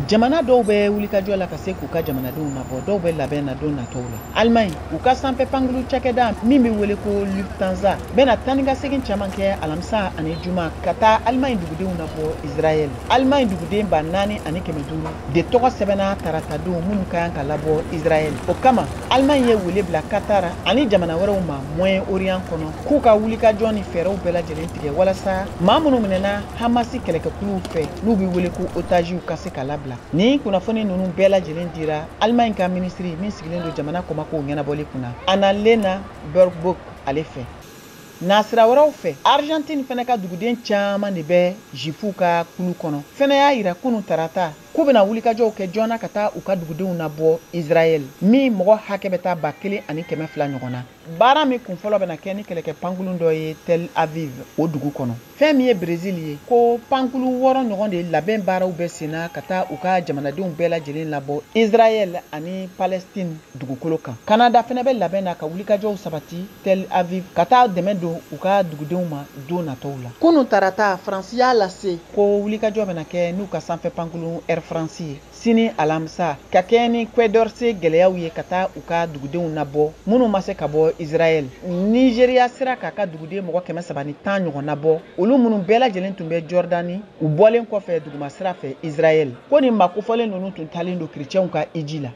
Jamana dɔw bɛ wulikajɔ la ka se k'u ka jamanadenw nabɔ, dɔw bɛ labɛn na don natɔw la. Allemagne, u ka sanfɛ pankulu cakɛda min bɛ wele ko Lufthansa bɛna taa ni ka segin caman kɛ alamisa ani juma ka taa Allemagne dugudenw nabɔ Israël. Allemagne duguden 4500 de tɔgɔ sɛbɛnna taratadon minnu ka kan ka labɔ Israël. O kama, Allemagne ye wele bila Qatar ani jamana wɛrɛw ma Moyen-Orient kɔnɔ k'u ka wulikajɔ ni fɛɛrɛw bɛɛ lajɛlen tigɛ walasa maa minnu minɛna Hamasi kɛlɛkɛkuluw fɛ n'u bɛ wele ko otaziw ka se ka labila. Nin kunnafoni ninnu bɛɛ lajɛlen dira Allemagne ka minisiri min sigilen don jamana kɔmakow ɲɛnabɔli kunna, Annalena Baerbock, ale fɛ. Nasira wɛrɛw fɛ, Argentine fɛnɛ ka duguden caman de bɛ Juifuw ka kulu kɔnɔ fɛnɛ y'a yira kunu tarata k'u bɛna wulikajɔw kɛ joona ka taa u ka dugudenw nabɔ Israël, min mɔgɔ hakɛ bɛ taa 1200 ɲɔgɔn na. Baara min kunfɔlɔ bɛna kɛ ni kɛlɛkɛ pankurun dɔ ye Tel Aviv, o dugu kɔnɔ. Fɛn min ye Brésil ye, ko pankulu 6 ɲɔgɔn de labɛn baaraw bɛ senna ka taa u ka jamanadenw bɛɛ lajɛlen labɔ Israël ani Palestine dugukolo kan. Canada fɛnɛ bɛ labɛn na ka wulikajɔw sabati Tel Aviv ka taa dɛmɛ don u ka dugudenw ma don natɔw la. Kunun tarata, Faransi y'a lase ko wulikajɔ bɛna kɛ n'u ka sanfɛ pankurun Air France ye sini alamisa ka kɛ ni Quai d'Orsay gɛlɛyaw ye ka taa u ka dugudenw nabɔ minnu ma se ka bɔ Israël. Nigeria sera k'a ka duguden mɔgɔ 310 ɲɔgɔn nabɔ, olu minnu bɛɛ lajɛlen tun bɛ Jordanie u bɔlen kɔfɛ duguma sira fɛ Israël. Ko nin maa kofɔlen ninnu tun talen don kerecɛnw ka hiji la.